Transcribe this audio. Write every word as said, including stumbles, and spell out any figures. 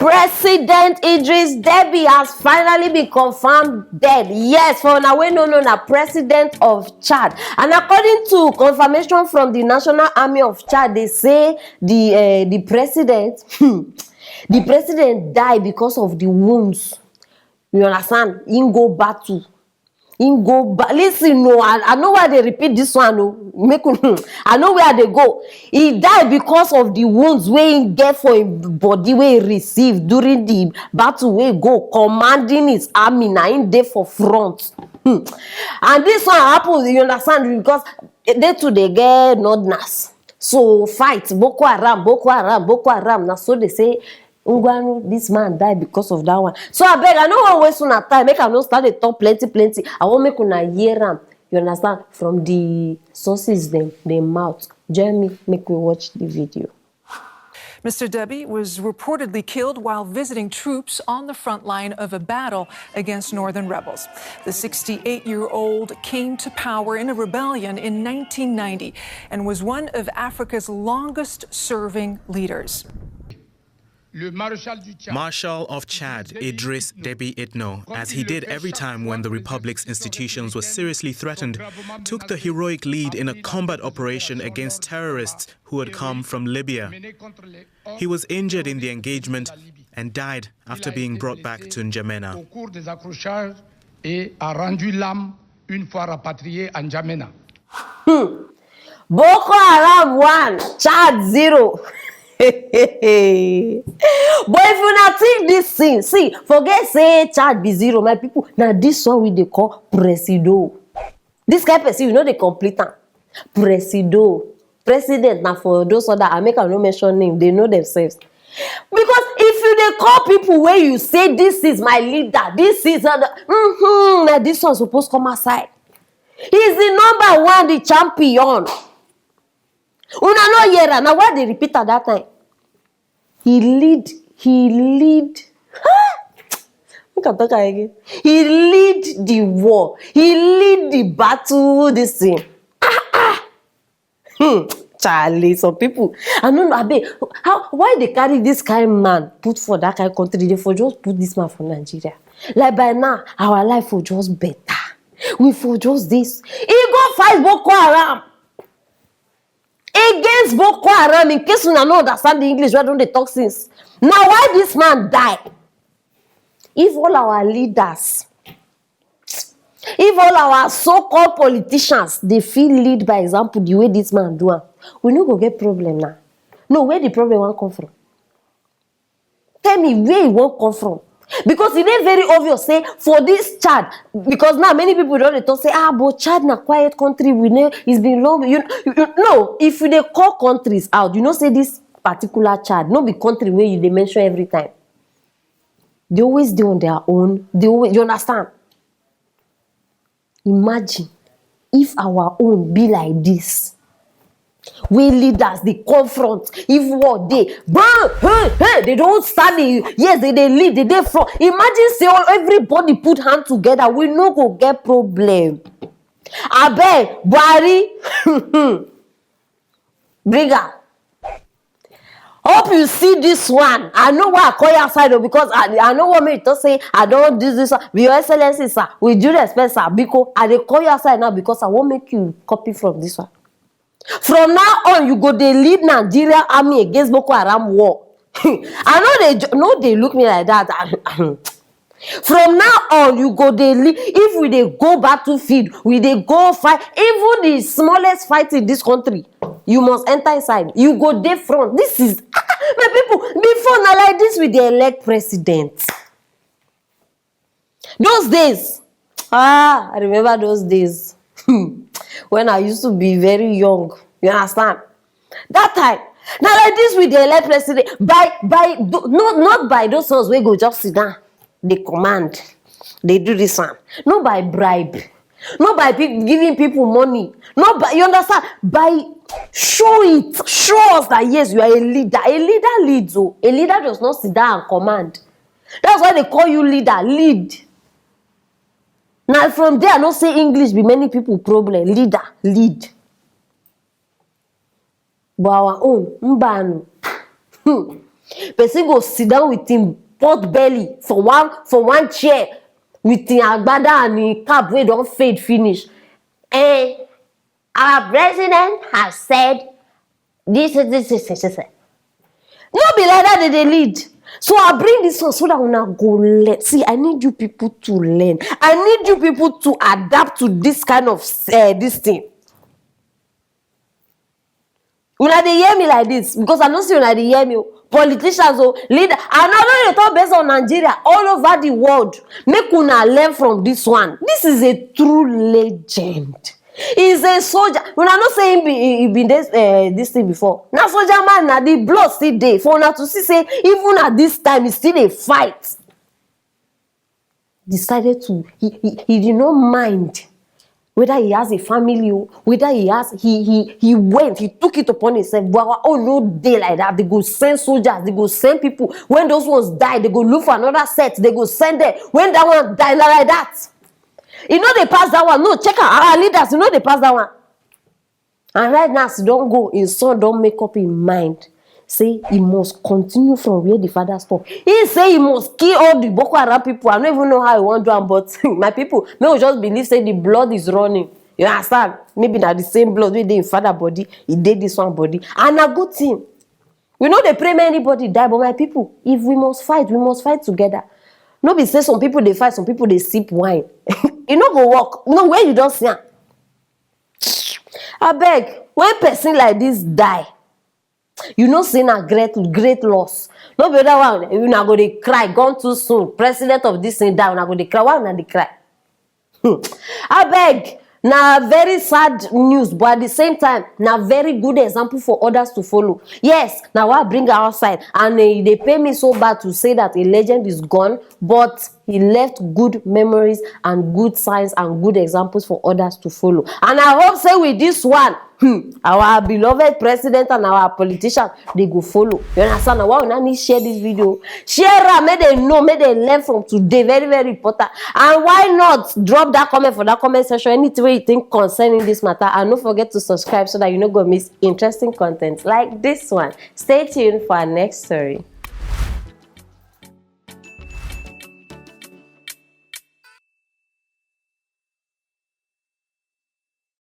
President Idris Deby has finally been confirmed dead. Yes, for una wey no know, na president of Chad. And according to confirmation from the National Army of Chad, they say the uh, the president, the president died because of the wounds. You understand? He go battle. He go back. Listen, no, I, I know why they repeat this one. No, make un- I know where they go. He died because of the wounds wey he get for him body wey he receive during the battle wey he go commanding his army. Na him dey for front. Hmm. And this one happen, you understand, because they too they get northerners. So fight Boko Haram, Boko Haram, Boko Haram. Now so they say Ngwanu, this man die because of that one. So I beg, I no wan waste una time. Make I no start dey talk plenty, plenty. I wan make una hear am. You understand? From the sources dem, dem mouth. Join me, make we watch the video. Mister Deby was reportedly killed while visiting troops on the front line of a battle against northern rebels. The sixty-eight year old came to power in a rebellion in nineteen ninety and was one of Africa's longest serving leaders. Marshal of Chad Idris Deby Itno, as he did every time when the Republic's institutions were seriously threatened, took the heroic lead in a combat operation against terrorists who had come from Libya. He was injured in the engagement and died after being brought back to N'Djamena. Et a rendu l'âme une fois rapatrié à N'Djamena. Boko Haram one, Chad zero. But if una think this thing, see, forget say Chad be zero, my people. Now this one we dey call Presido. This kind person, you know they complete am. Presido, president na for those other. I make I no mention name. They know themselves. Because if you dey call people where you say this is my leader, this is other, mm-hmm, na this one suppose come outside. He's the number one, the champion. Una no hear am. Na why they repeat at that time? He lead, he lead. Look at that guy again. He lead the war. He lead the battle. This thing. Hmm, Charlie, some people. I don't know. Abeg, how, why they carry this kind man put for that kind country? They for just put this man for Nigeria. Like by now, our life for just better. We for just this. He go fight Boko Haram against Boko Haram. In case una no understand the English, why don't they talk since? Now, why this man die? If all our leaders, if all our so-called politicians, they feel lead by example the way this man do am, we no go get problem now. No, where the problem wan come from? Tell me where e wan come from. Because e dey very obvious say for this Chad, because now many people don dey talk say, ah, but Chad na quiet country, we know it's been long. You, you, you no, if you dey call countries out, you know say this particular Chad no be country wey you dey mention every time. They always dey on their own. They always, you understand? Imagine if our own be like this. We leaders dey confront. If war dey, bang, hey, hey, they don't stand in. Yes, they dey lead, they dey front. Imagine say all, everybody put hand together. We no go get problem. Abeg, Buhari, bring am. Hope you see this one. I know why I call you outside o, because I, I no wan make you talk say I don do this one. Your Excellency, sir, with due respect, sir, biko, I dey call you outside now because I wan make you copy from this one. From now on, you go dey lead Nigeria army against Boko Haram war. I no dey jo- no dey look me like that. From now on, you go dey lead. If we dey go battlefield, we dey go fight. Even the smallest fight in this country, you must enter inside. You go dey front. This is my people. Before na like this we dey elect president. Those days, ah, I remember those days when I used to be very young. You understand? That time, na like this we dey elect president by by tho- no not by those ones wey go just sit down, dey command, dey do this one. No by bribe, no by pe- giving people money, no by, you understand, by show it, show us that yes, you are a leader. A leader leads o. A leader does not sit down and command. That's why they call you leader, lead. Now from there I no say English be many people problem. Leader, lead. But our own, mbanu. Hmm. Person go sit down with him pot belly for one for one chair with him agbada and him cap wey don fade finish. Eh, our president has said this, this, this, this, this, this. No be like that they dey lead. So I bring this one so that una go learn. See, I need you people to learn. I need you people to adapt to this kind of uh, this thing. Una dey hear me like this because I know say una dey hear me. Politicians o, leader, and I no dey talk based on Nigeria, all over the world. Make una learn from this one. This is a true legend. He's a soldier. Una know say he be he been this uh, this thing before. Na soldier man, na the blood still dey for una to see say even at this time he still dey fight. Decided to he he, he did not mind whether he has a family o, whether he has he he he went, he took it upon himself. But our own no dey like that. They go send soldiers, they go send people. When those ones die, they go look for another set, they go send them. When that one die, na like that. E no dey pass that one. No, check out our leaders, e no dey pass that one. And right now, as he don go, him son don make up him mind say he must continue from where the father stop. He say he must kill all the Boko Haram people. I no even know how he wan do am, but my people, make we just believe say the blood is running. You understand? Maybe na the same blood wey dey him father body, e dey this one body. And na good thing. We no dey pray make anybody die, but my people, if we must fight, we must fight together. No be say some people dey fight, some people dey sip wine. E no go work. No, where you don see am? Abeg, when person like this die, you know say na great great loss. No be other one, una go dey cry, gone too soon, president of this thing die, una go dey cry. Why una dey cry? Hmm. Abeg, na very sad news, but at the same time, na very good example for others to follow. Yes, na why I bring am outside, and eh, e dey pain me so bad to say that a legend is gone, but he left good memories and good signs and good examples for others to follow. And I hope say with this one, hmm, our beloved president and our politicians, they go follow. You understand? Na why una need share this video. Share am, make dem know, make dem learn from today. Very, very important. And why not drop that comment for that comment section? Anything wey you think concerning this matter, and don't forget to subscribe so that you no go miss interesting content like this one. Stay tuned for our next story.